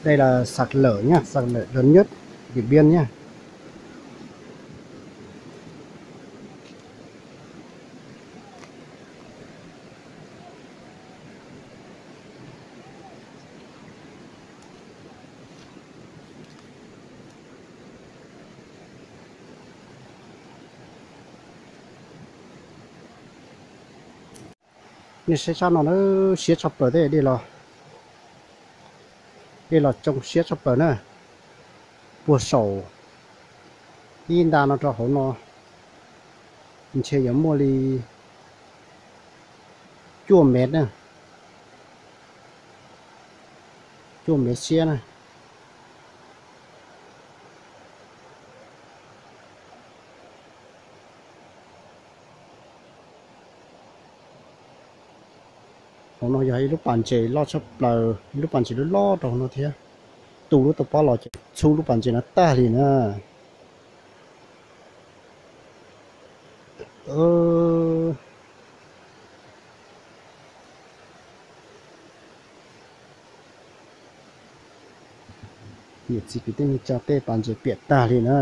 Đây là sạt lở nha, sạt lở lớn nhất Điện Biên nha. Nej saib sab no na, siab tshaj plaws thiab, dej los, dej los tsoo siab tshaj plaws na. Puag saum ib nta no rau hauv no ntshe yuav muaj li cuaj mev na, cuaj mev siab na. Hauv no yog ib lub pas ntses loj tshaj plaws, ib lub pas ntses loj loj rau hauv no thiab. Tu lub toj pob los ces txhub lub pas ntses no tag li na. Niam txiv kwv tij neej tsa, tej pas ntses piam tag li na.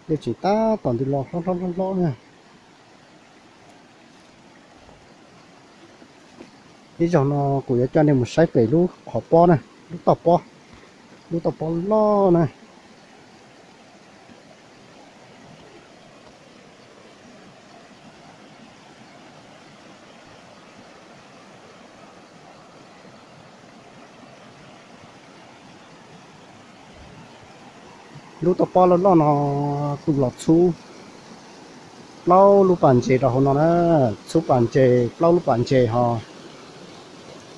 Dej tseem tab tom ntws los hlob hlob hlob hlob na. Ib zaug no kuv yuav coj nej mus saib pem lub qhov pob na, lub toj pob, lub toj pob loj na. Lub toj pob loj loj no tu los txhub plaub lub pas ntses rau hauv no na, txhub pas ntses, plaub lub pas ntses ho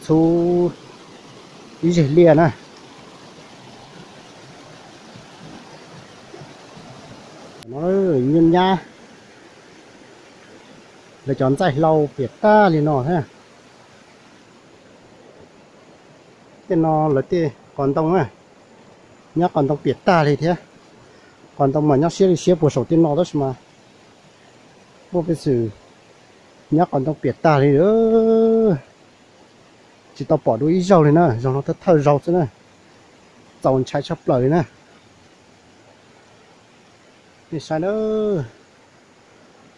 txhub ib zeg liaj na. No nyab nyab, lawv cov ntxaij hlau piam tag li no thiab. Tej no lawv tej qos ntoo na, nyab qos ntoo piam tag li thiab. Qos ntoo mas nyob siab li siab puag saum tej no tab sis mas muaj peev xwm nyab qos ntoo piam tag li. Tsis tau pom dua ib zaug li na, zaug no thawj thawj zaug xwb na. Txaus ntshai tshaj plaws li na. Nej saib na,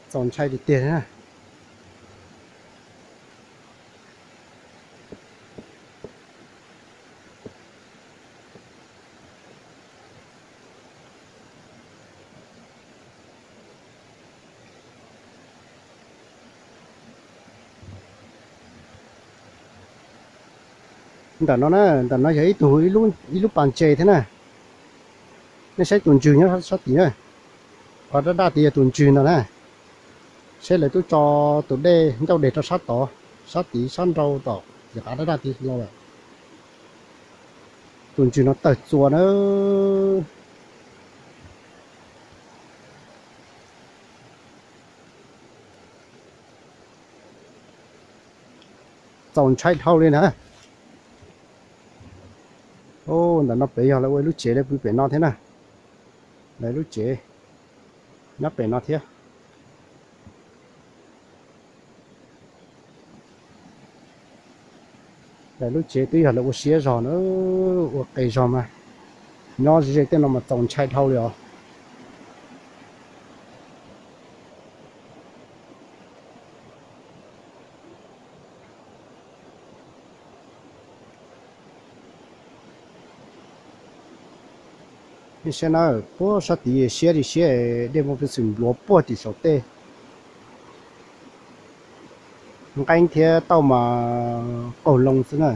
txaus ntshai tiag tiag li na. Ntawm no na, ntawm no yog ib tug, ib lub pas ntses thiab na. Nej saib tus ntswg nyob sab tid na. Qhov daj daj tid yog tus ntswg ntawd na. Saib lawv twb tso tus dej ncauj deg rau sab tod, sab tid sab nrau tom ces qhov daj daj tid los lawm. Tus ntswg no tawg txua na. Txaus ntshai dhau li na. Ntawm no pem yog lawv ua lub tsev lawv pw pem no thiab na. Lawv lub tsev nyob pem no thiab. Lawv lub tsev twb yog lawv ua siab zog na, ua qis zog mas nyob ze tej no mas txaus ntshai dhau li os. Nej saib na, puag sab tid siab li siab, dej muaj peev xwm npluav puag tim saum tej. Nqeeb thiab tauj mas qaug loo xwb na.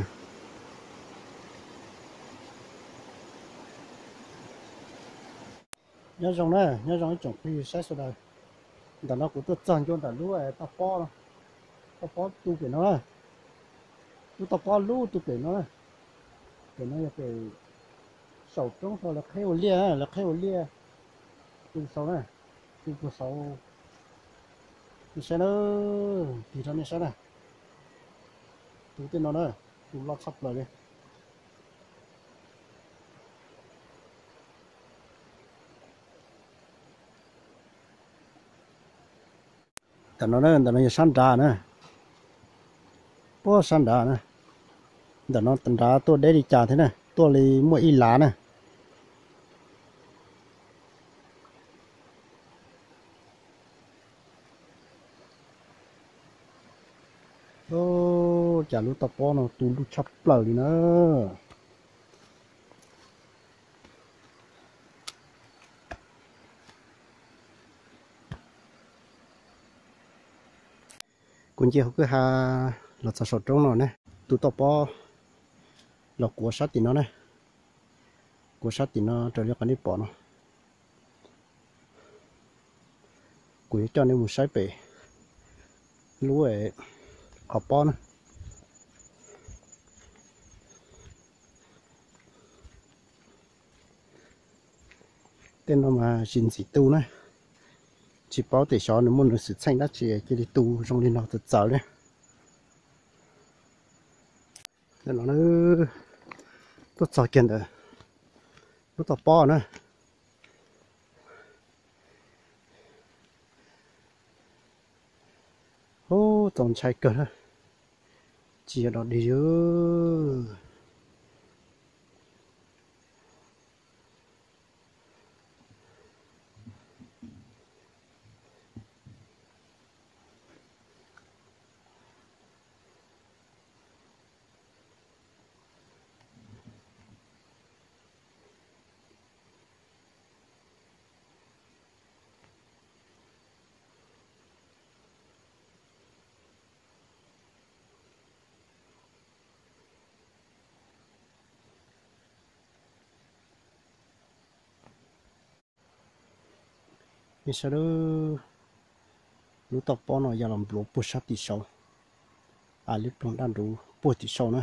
Nyob zoo na, nyob zoo ib tsoom phooj ywg saib sawv daws. Ntawm no kuv tuaj txog ncua ntawm lub toj pob, toj pob tu pem no na. Lub toj pob lub tu pem no na. Pem no yog pem saum roob hlau lawv qheb ua liaj, lawv qheb ua liaj tu saud na, tu puag saud. Nej saib na, tig rau nej saib na. Tu tej no na, tu loj tshaj plaws li. Ntawm no, ntawm no yog sab nrad na, puag sab nrad na. Ntawm no nrad tuaj deb li cas thiab na, tuaj li muaj ib lav na. Cas lub toj pob no tu loj tshaj plaws li na. Kuv nce hauv kwj ha los txog saum roob no ne, tus toj pob los kuav sab tim no ne, kuav sab tim no raws li qhov nej pom no. Kuv yuav coj nej mus saib pem lub qhov pob na. Tej no mas tsis ntxim tu na, tsis paub tias xyov nws muaj nws xwm txheej dab tsi cia li tu zoo li no txawv txawv li. Tuaj txog kiag ntawm lub toj pob na. Ub, txaus ntshai kawg na, tsis yog dog dig. Nej saib, lub toj pob no ya los npluav puag sab tim saud, a, lub ploog daj nruv puag tim saud na.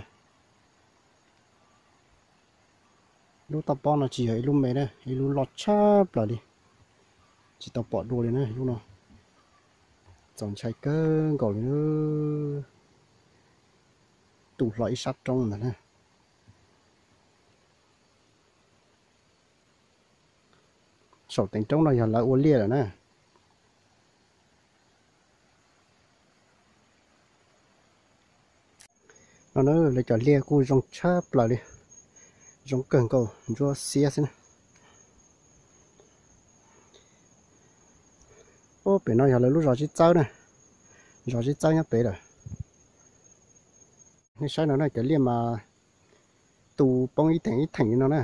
Lub toj pob no tsis yog ib lub me na, ib lub loj tshaj plaws li, tsis tau pom dua li na lub no. Txaus ntshai kawg nkaus li na. Tu hlo ib sab roob ntag na. Saum teev roob no yog lawv ua liaj lawm na. No na, lawv cov liaj kuj zoo tshaj plaws li, zoo kawg nkaus ntsuab xiab xwb na. Ub, pem no yog lawv lub zos zib txawb na, zos zib txawb nyob pem lawm. Nej saib no na, cov liaj mas tu poob ib theem ib theem li no na.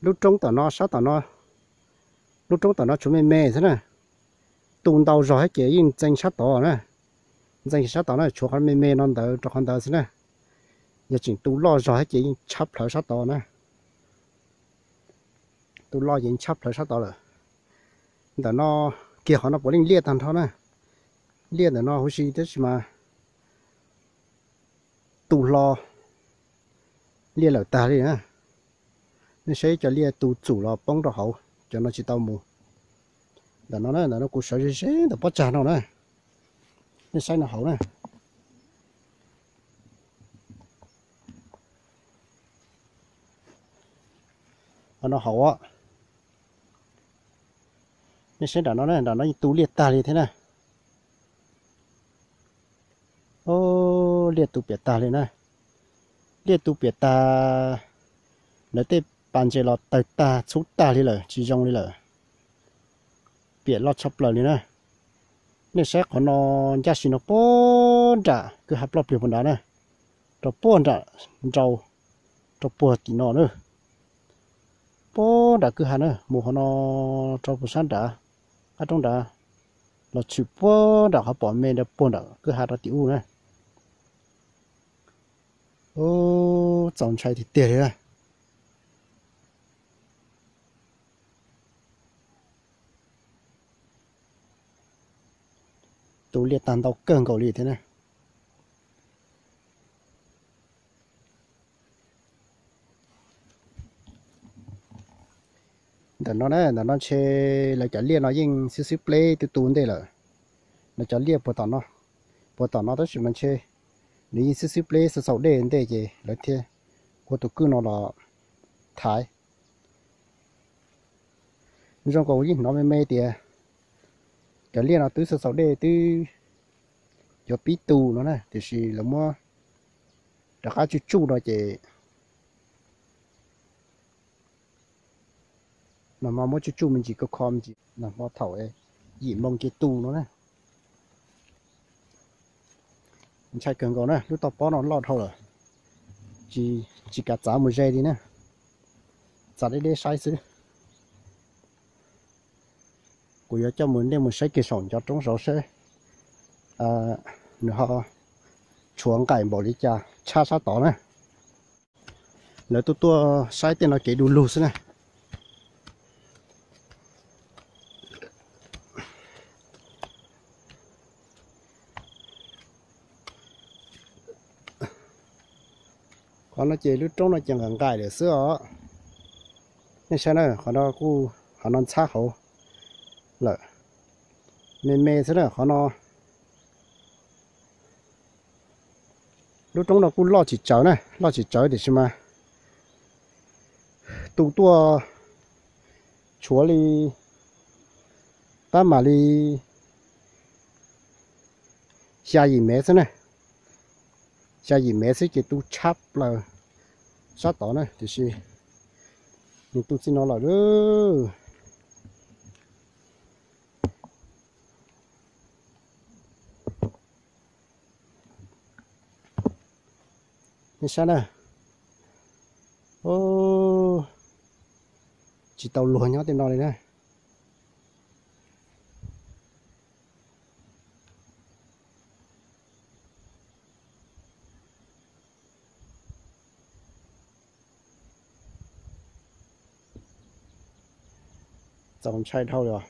Lub roob tom no, sab tom no, lub roob tom no tshuav me me xwb na. Tu ntau zog thiab ces yeej ntxeev sab tod na, ntxeev sab tod na, tshuav qhov me me no ntawd rau qhov ntawd xwb na. Yog tseem tu loj zog thiab ces yeej tshab plhawv sab tod na. Tu loj ces yeej tshab plhawv sab tod lawm. Ntawm no kiag qhov no puav leej liaj tag nrho na. Liaj ntawm no huv si tab sis mas tu hlo liaj lawm tag li na. Nej saib cov liaj tu txum los poob rau hauv, cov no tsis tau mus. Ntawm no na, ntawm no kuv sawv ze ze ntawm pob tsag no na. Nej saib no hauv na. Qhov no hauv. Nej saib nram no na, nram no yeej tu liaj tag li thiab na. Ub, liaj tu piam tag li na. Liaj tu piam tag, lawv tej pas ntses los tawg tag txhub tag li lawm, tsis zoo li lawm. Piam loj tshaj plaws li na. Nej saib qhov no ncaj si no puag nram kwj ha ploj pliag puag nrad na, rau puag nram nrau, rau puag tim no na. Puag nram kwj ha na, mus qhov no rau puag sab nrad, qab roob nrad, los tshwm puag nram qhov pom me ntawd puag nram kwj ha rau tim ub na. Ub, txaus ntshai tiag tiag li na. Tu liaj tag ntau kawg nkaus li thiab na. Ntawm no na, ntawm no ntshe lawv cov liaj no yeej xwb xwb pleb tu tu ntej lawm. Lawv cov liaj puag tom no, puag tom no tab sis mas ntshe nws yeej xwb xwb pleb xaus xaus dej ntej ces lawv thiaj ua tus kwj no los thaiv. Zoo nkaus yeej hnov me me tias cov liaj no twb xaus xaus dej twb yuav pib tu no na, tiam sis lawv muab rov qab tsuj tsuj no ces nag hmo muab tsuj tsuj me ntsis kho kho me ntsis, nag hmo thaum yim moo ces tu no na. Ntshai kawg nkaus na, lub toj pob no loj dhau lawm, tsis, tsis kav txav mus ze li na, txav deb deb saib xwb. Kuv yuav coj mus nej mus saib kiag saum ncov roob zov seb nws ho tshuav nqaim npaum li cas tshab sab tod na. Lawv tuaj tuaj saib tej no kev du lug xwb na. Qhov no ces lub roob no ces nqaim nqaim lawm xwb os. Nej saib na, qhov no kuj, qhov no ntxhab hauv lawm, me me xwb na qhov no. Lub roob no kuj loj tsis tsawg na, loj tsis tsawg tiam sis mas tu tuaj tshuav li, tab mam li xya yim mev xwb na, xya yim mev xwb ces tu tshab plaws sab tod na, tiam sis nws tu txij no lawm. Nej saib na, tsis tau luag nyob tej no li na. Txaus ntshai dhau li os.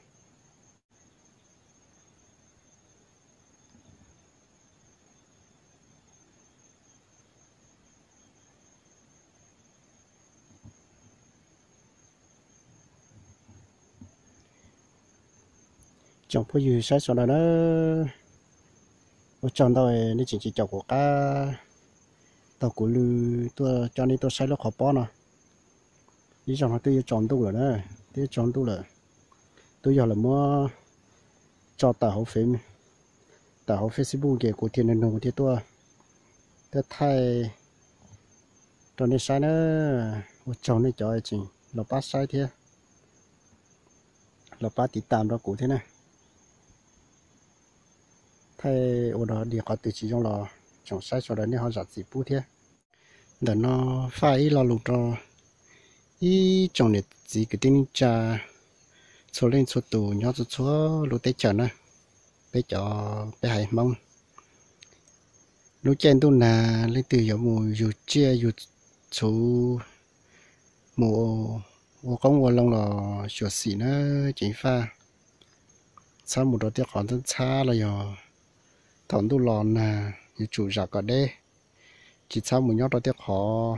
Tsoom phooj ywg saib sawv daws na, ua tsaug ntau nej tseem caum kuv qab taug kuv lw tuaj coj nej tuaj saib lub qhov pob no. Ib zaug no twb yuav tsaus ntuj lawm na, twb yuav tsaus ntuj lawm. Twb yog lawv muab tso tawm hauv, tawm hauv Facebook ces kuv thiaj nug nug thiaj tuaj, tuaj thaij rau nej saib na. Ua tsaug nej cov tseem los pab saib thiab los pab tiv tam rau kuv thiab na. Thaij ua dog dig qhov twg tsis zoo los tsoom saib sawv daws nej ho zam txim pub thiab. Ntawm no faj ib lo lus rau ib tsoom niam txiv kwv tij neej tsa txhua leej txhua tus nyob txhua txhua lub teb chaws na, peb cov, peb haiv Hmoob. Lub caij ntuj nag leej twg yuav mus yug tsiaj yug txhuv, mus ua qoob ua loo los xyuam xim na, ceev faj. Txhob mus rau tej qhov ntxhab ntxhab los yog thaum ntuj los nag yuav tsum zam kom deb. Tsis txhob mus nyob rau tej qhov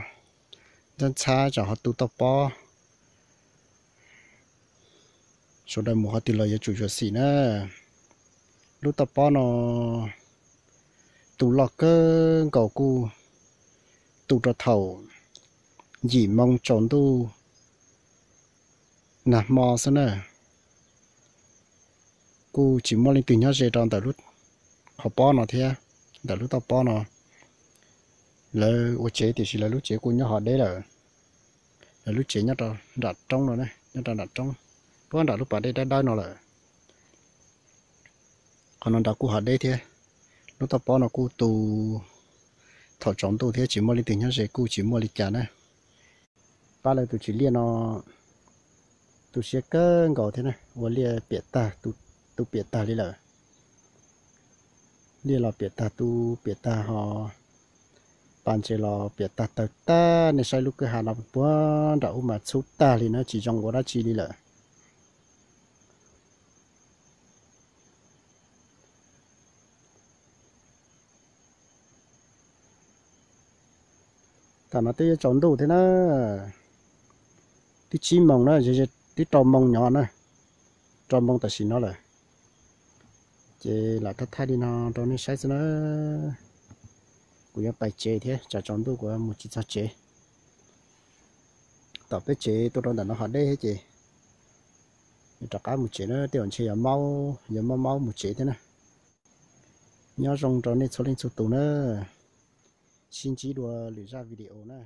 ntxhab ntxhab tsam ho tu toj pob. Sawv daws mus qhov twg los yuav tsum xyuam xim na. Lub toj pob no tu loj kawg nkaus kuj tu rau thaum yim moo tsaus ntuj nag hmo xwb na. Kuj tsis muaj leej twg nyob ze rau ntawm lub qhov pob no thiab. Ntawm lub toj pob no lawv ua tsev tiam sis lawv lub tsev kuj nyob hov deb lawm. Lawv lub tsev nyob rau nram roob no, nyob rau nram roob, puag nram lub pas dej dawb dawb no lawm. Qhov no nrad kuj hov deb thiab. Lub toj pob no kuj tu thaum tsaus ntuj thiab tsis muaj leej twg nyob ze kuj tsis muaj li cas na. Pab lawv tus tsim liaj no tu siab kawg nkaus thiab na, ua liaj piam tag, tu piam tag li lawm. Liaj los piam tag, tu piam tag ho pas ntses los piam tag tawg tag. Nej saib lub kwj ha no puag nram ub mas txhub tag li na, tsis zoo ua dab tsi li lawm. Tam no twb yuav tsaus ntuj thiab na, twb tsib moos na, twb rau moos nyob na, rau moos tam sim no lawm. Ces lam thaij thaij li no rau nej saib xwb na. Kuv yuav pais tsev thiab, tsam tsaus ntuj kuv mus tsis txog tsev. Tom peb tsev tuaj rau ntawm no ho deb thiab ces yuav rov qab mus tsev na, tej zaum ntshe yuav maub maub mus tsev thiab na. Nyob zoo rau nej txhua leej txhua tus na, sib ntsib dua lwm zaj video na.